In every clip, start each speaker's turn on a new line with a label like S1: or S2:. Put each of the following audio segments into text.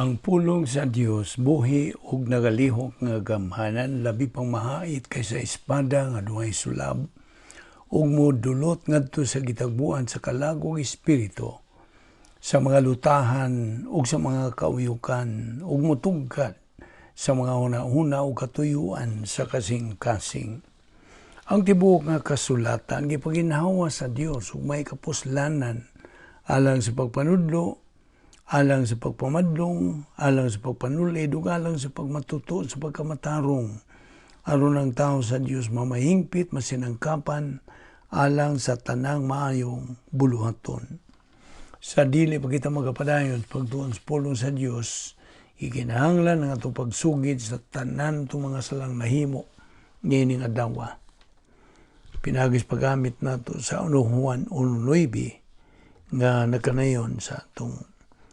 S1: Ang pulong sa Dios buhi ug nagalihok nga gamhanan, labi pang mahait kaysa espada nga dunay sulab, ug modulot ngadto sa gitagbuan sa kalag ug espiritu, sa mga lutahan ug sa mga kauyukan, ug motugkad sa mga hunahuna ug katuyuan sa kasing-kasing. Ang tibuok nga kasulatan gipaginhawa sa Dios ug may kapuslanan alang sa pagpanudlo, alang sa pagpamadlong, alang sa pagpanulid, ug alang sa pagmatuto sa pagkamatarong, aron ang tao sa Dios mamahingpit, masinangkapan, alang sa tanang maayong buluhaton. Sa dili pa kita magapadayon pagtuon sa pulong sa Dios, ikinahanglan ang atong pagsugid sa tanan itong mga salang nahimo niining adlaw. Pinaagi sa paggamit nato sa 1 Juan 1:9 nga nakanayon sa atong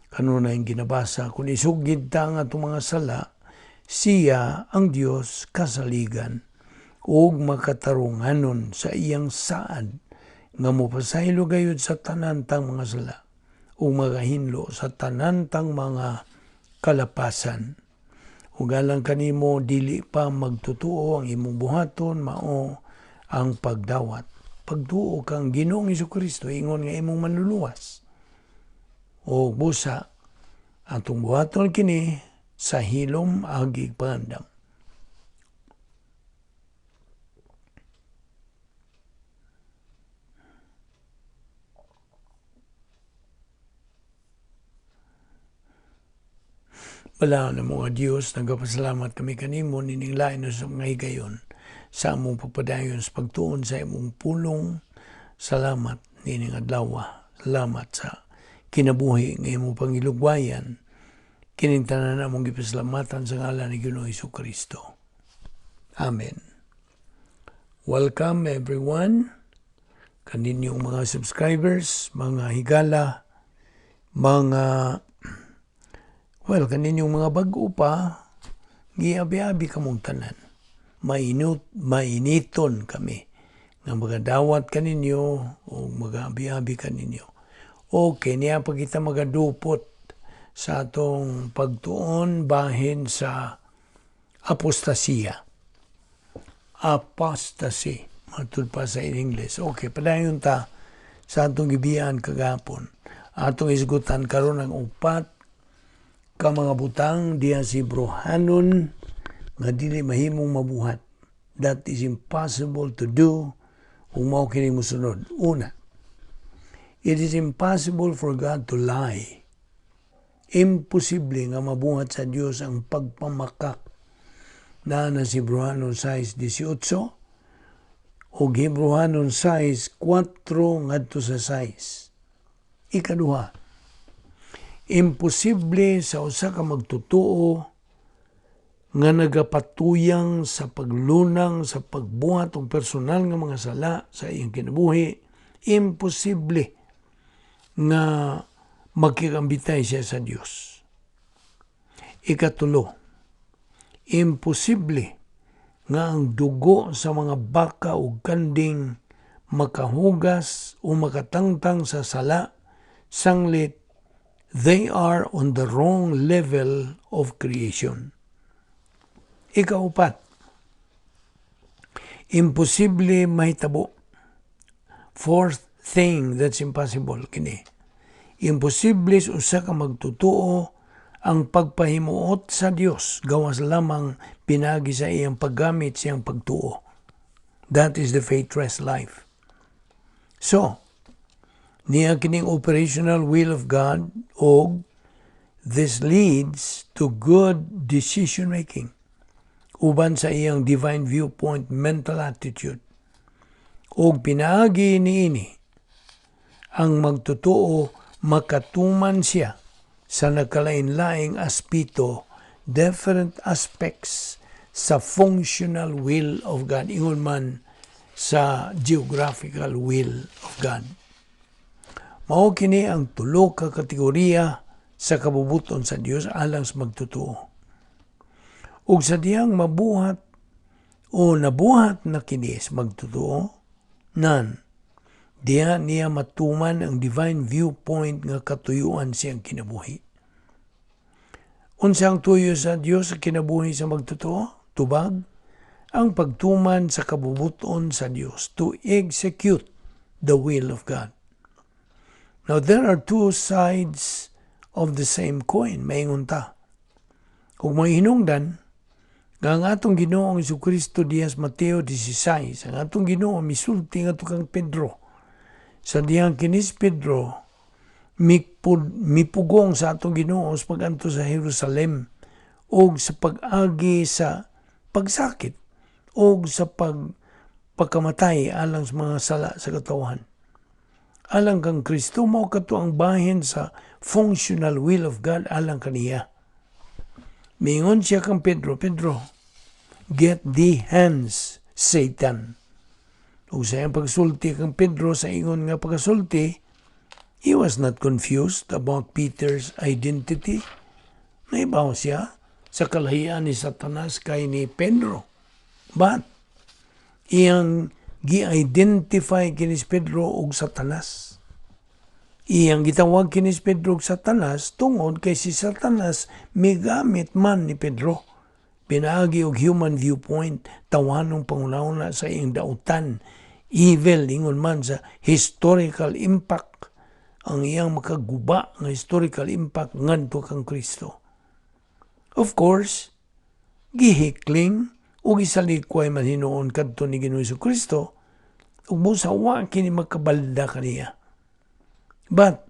S1: kanunay ginabasa, kung isugid ta ang atong mga sala, siya ang Dios kasaligan ug makatarunganon sa iyang saad nga mopasaylo gayud sa tanan tang mga sala ug magahinlo sa tanan tang mga kalapasan. Ug alang kanimo dili pa magtutuo, ang imong buhaton mao ang pagdawat. Pagtuo kang Ginoong Hesukristo ingon nga imong manluluwas. O busa atong buhaton kini sa hilom agi pangandam. Balaod namo nga Dios, nagapasalamat kami kanimo nining lain sa mga higayon sa among pagpadayon sa pagtuon sa imong pulong. Salamat nining adlaw. Salamat sa kinabuhi nga imong pangilugwayan. Kining tanan among gipasalamatan sa ngalan ni Ginoong Hesukristo. Amen. Welcome everyone, kaninyong mga subscribers, mga higala, mga well, kaninyong mga bag-o pa, giabi-abi kamong tanan. Mainiton kami nga magadawat kaninyo o magabi-abi kaninyo. Okay, niya pa kita magadupot sa atong pagtuon bahin sa apostasiya. Apostasy, matud pa sa English. Okay, padayon ta sa atong gibiyaan kagapon. Atong isgutan karon ang upat ka mga butang diha si Hebreohanon nga dili mahimong mabuhat. That is impossible to do kung mao kini mosunod. Una, it is impossible for God to lie. Imposible nga mabuhat sa Dios ang pagpamakak. Naa na si Hebreohanon 6:18 o Hebreohanon 6:4 ngadto sa 6. Ikaduha, imposible sa usa ka magtotoo nga nagapatuyang sa paglunang sa pagbuhat og personal nga mga sala sa iyang kinabuhi, imposible nga magkikambitay siya sa Dios. Ikatulo, imposible nga ang dugo sa mga baka o kanding makahugas o makatangtang sa sala sanglit they are on the wrong level of creation. Ikaupat, imposible mahitabo. Fourth thing that's impossible kini. Imposible sa usa ka magtotoo ang pagpahimuot sa Dios gawas lamang pinaagi sa iyang paggamit siyang pagtuo. That is the faith-rest life. So, niya kining operational will of God og this leads to good decision making uban sa iyang divine viewpoint mental attitude. Og pinaagi niini ang magtotoo makatuman siya sa nagkalain-laing aspeto, different aspects sa functional will of God, ingon man sa geographical will of God. Mao kini ang tulo ka kategoriya sa kabubuton sa Dios alang sa magtotoo. Ug sa diyang mabuhat o nabuhat na kini sa magtotoo, nan diha niya matuman ang divine viewpoint nga katuyuan siyang kinabuhi. Unsa ang tuyo sa Dios sa kinabuhi sa magtotoo? Tubag, ang pagtuman sa kabubuton sa Dios, to execute the will of God. Now, there are two sides of the same coin, maingon ta. Kung may hinungdan, nga ang atong Ginoong Kristo diha sa Mateo 16, ang atong Ginoo misulti ngadto kang Pedro. Sa dihang kinis Pedro, mipugong sa atong Ginoo sa pag-anto sa Jerusalem og sa pag-agi sa pagsakit og sa pagkamatay alang sa mga sala sa katawhan. Alang kang Kristo, mao kato ang bahin sa functional will of God alang kaniya. Mingon siya kang Pedro, "Pedro, get thee hence, Satan." Ug sa iyang pagsulti kang Pedro sa ingon nga pagkasulti, he was not confused about Peter's identity. Naibaw siya sa kalahian ni Satanas kay ni Pedro. But iyang gi-identify kinis Pedro og Satanas. Iyang gitawag kinis Pedro og Satanas tungod kay si Satanas migamit man ni Pedro. Pinaagi og human viewpoint, tawhanong panghunahuna sa iyang dautan, evil ingon man sa historical impact, ang iyang makaguba nga historical impact ngadto kang Kristo. Of course, gihikling ug isalikway man hinuon kadto ni Ginoong Kristo ug busa wa kini magkabalda kaniya. But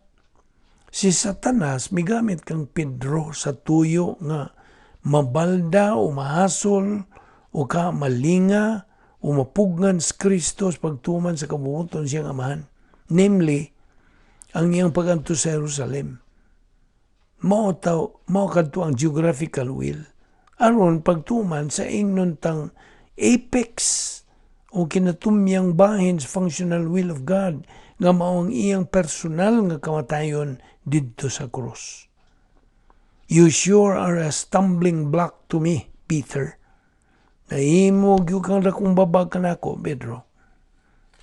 S1: si Satanas migamit kang Pedro sa tuyo nga mabalda o mahasol o ka malinga o mapugngan sa Kristo sa pagtuman sa kabubuton siyang amahan. Namely, ang iyang paganto sa Jerusalem. Mao taw, mao kadto ang geographical will. Aron pagtuman sa ingnon tang apex o kinatumyang bahin sa functional will of God nga mao ang iyang personal nga kamatayon didto sa krus. "You sure are a stumbling block to me, Peter." Nahimo gyud kang dakong babag kanako, Pedro.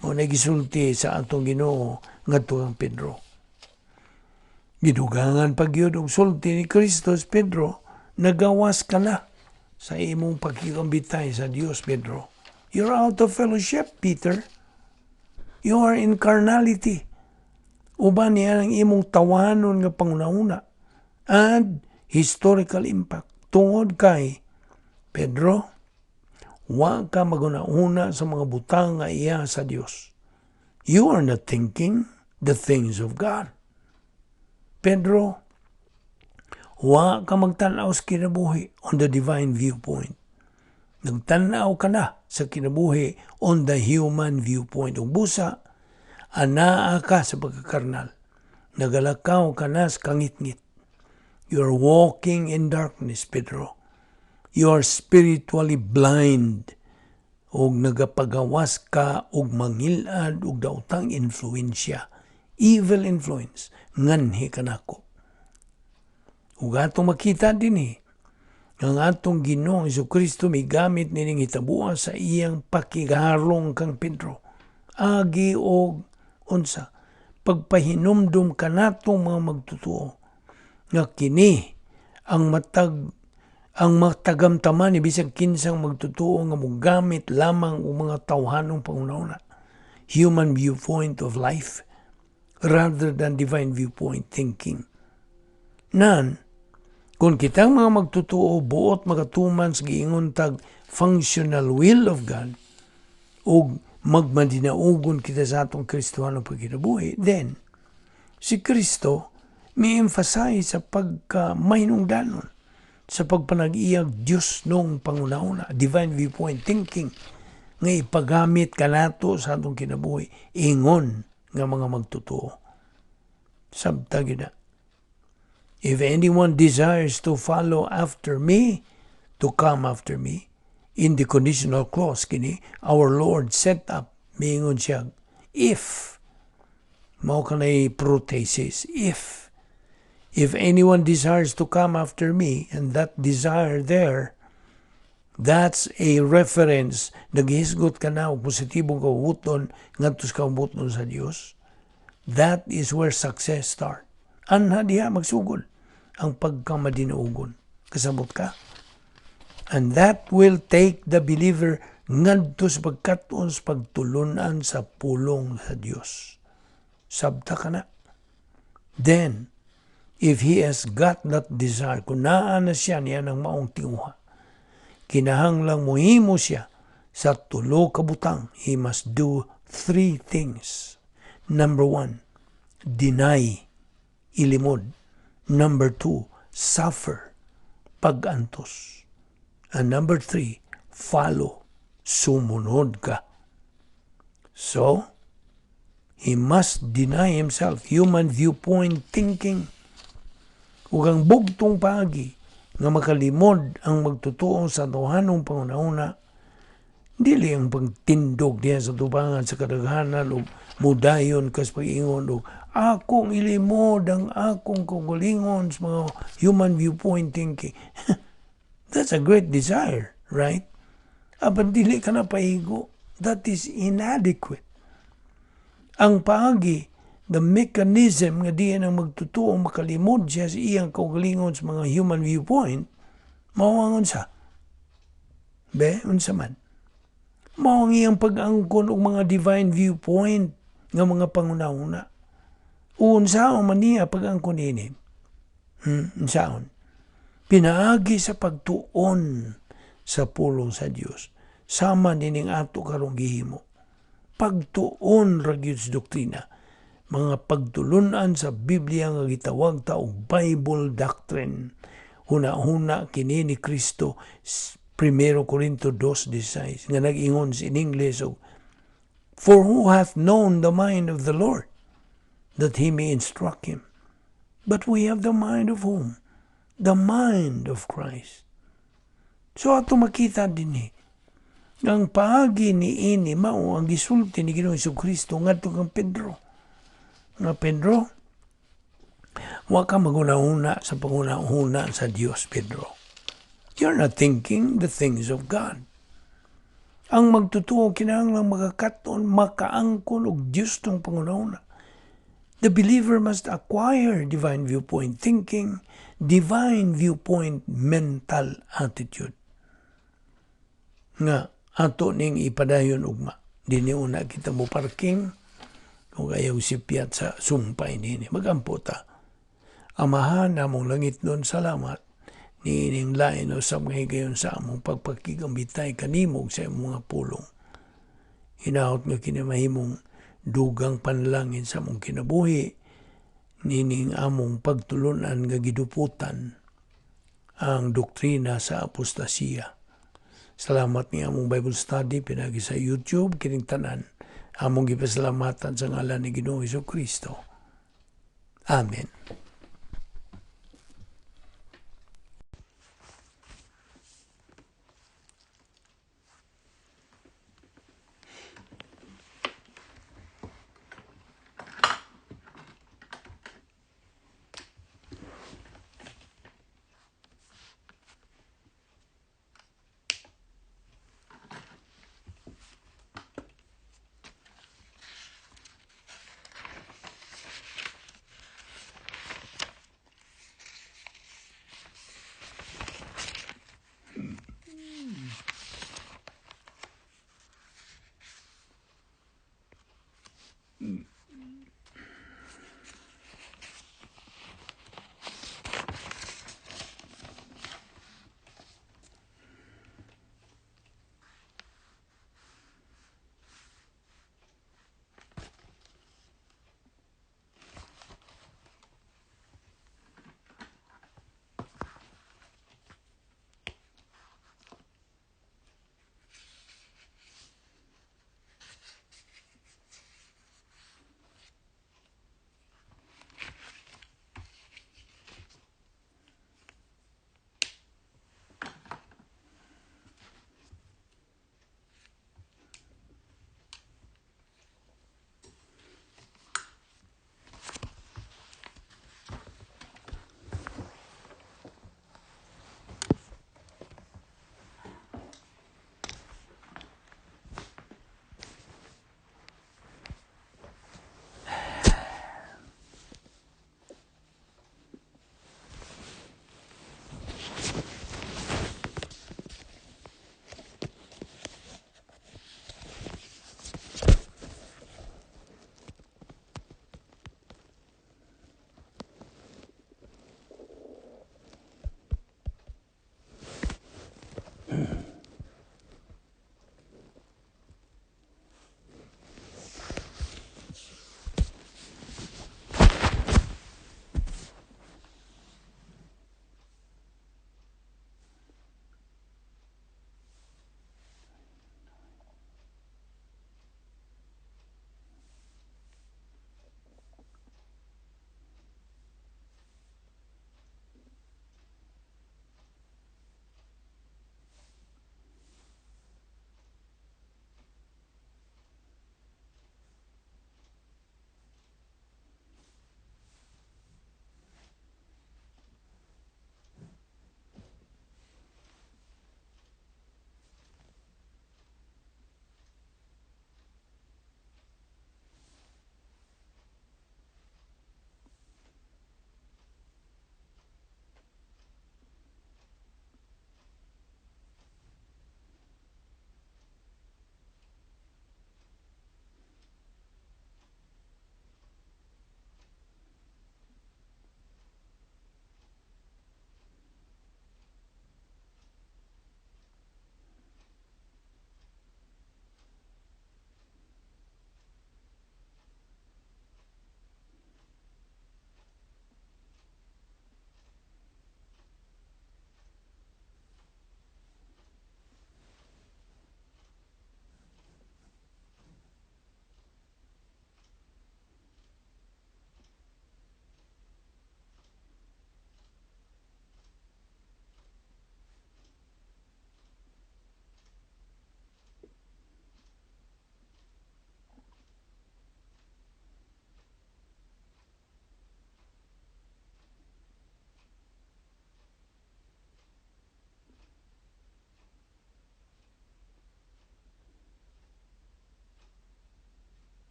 S1: Mao na gisulti sa atong Ginoo ngadto kang Pedro. Gidugangan pa gyud og sulti ni Kristo sa Pedro, "Nagawas ka na sa imong pagkikambitay sa Dios, Pedro. You're out of fellowship, Peter. You are in carnality. Uban niya ang imong tawanon nga panghunahuna and historical impact. Tungod kay, Pedro, wa ka maghuna-huna sa mga butang nga iya sa Dios. You are not thinking the things of God. Pedro, wa ka magtan-aw sa kinabuhi on the divine viewpoint. Nagtan-aw ka na sa kinabuhi on the human viewpoint. Ug busa, anaa ka sa pagkakarnal. Nagalakaw ka na sa kangitngit. You are walking in darkness, Pedro. You are spiritually blind og nagapagawas ka og mangilad og daotang influensya, evil influence, nganhi kanako." Ug atong makita dinhi ang atong Ginoong Kristo migamit nining hitabua sa iyang pakigarong kang Pedro. Agi og unsa pagpahinumdum kanatong mga magtotoo nga kini ang matagamtaman ni bisag kinsang magtotoo nga mogamit lamang og mga tawhanong panghunahuna, human viewpoint of life rather than divine viewpoint thinking. Nan, kung kitang mga magtotoo buot makatuman sa giingon tag functional will of God ug magmadinaugon kita sa atong Kristohanong pagkinabuhi, then si Kristo mi-emphasize sa pagka mahinungdanon sa pagpanag-iyag Diyos nung panghunahuna, divine viewpoint thinking, nga ipagamit kanato sa atong kinabuhi, ingon nga mga magtotoo. Sabta gyud na. If anyone desires to follow after me, to come after me, in the conditional clause kini, our Lord set up, miingon siya, if, mao kanay protasis, if anyone desires to come after me, and that desire there, that's a reference, naghisgot ka na og positibong kabubuton ngadto sa kabubuton sa Dios. That is where success start. Anha diha magsugod ang pagkamadinaugon. Kasabot ka? And that will take the believer ngadto sa pagkat-on sa pagtulunan sa pulong sa Dios. Sabta ka na. Then, if he has got that desire, kung naa na siya niya ng maong tinguha, kinahanglang muhimo siya sa tulo ka butang. He must do three things. Number one, deny, ilimod. Number two, suffer, pagantos. And number three, follow, sumunod ka. So, he must deny himself, human viewpoint thinking. Ug ang bugtong paagi nga makalimod ang magtutuo sa tawhanong panghunahuna, dili ang pagtindog diya sa tubangan sa kadaghanan o mudayon kas pag-ingon og akong ilimod ang akong kaugalingon sa mga human viewpoint thinking. That's a great desire, right? Apan dili ka na paigo. That is inadequate. Ang paagi, the mechanism nga diyan ang magtutuo makalimod siya sa iyang kaugalingon sa mga human viewpoint, mao ang unsa? Be, unsa man? Mao ang iyang pag-angkon og mga divine viewpoint nga mga panghunahuna. Unsaon man niya pag-angkon ini? Unsaon? Pinaagi sa pagtuon sa pulong sa Dios. Sama nining ato karong gihimo. Pagtuon ra gyud sa doktrina. Mga pagtulunan sa Biblia nga gitawag ta og Bible doctrine. Huna-huna kini ni Kristo, 1 Corinto 2:16 nga nag-ingon in English og, "For who hath known the mind of the Lord that he may instruct him? But we have the mind of whom? The mind of Christ." So ato makita dinhi ang paagi ni ini mao ang gisulti ni Ginoong Kristo ngadto kang Pedro. Nga Pedro, wa ka maghuna-huna sa panghuna-huna sa Dios, Pedro. You're not thinking the things of God. Ang magtutuo kinahanglan makakat-on, makaangkon og Dios tong panghuna-huna. The believer must acquire divine viewpoint thinking, divine viewpoint mental attitude. Nga ato ning ipadayon ugma. Dini una kita mo parking kung ayaw sipyat sa sumpay nini. Magampo ta. Amahan namong langitnon, salamat niining lain usab nga higayon sa among pagpakigambitay kanimo sa imong mga pulong. Hinaot nga kini mahimong dugang panalangin sa among kinabuhi nining among pagtulunan nga giduputan ang doktrina sa apostasiya. Salamat ni among Bible study pinagi sa YouTube. Kining tanan among gipasalamatan sa ngalan ni Ginoong Kristo. Amen.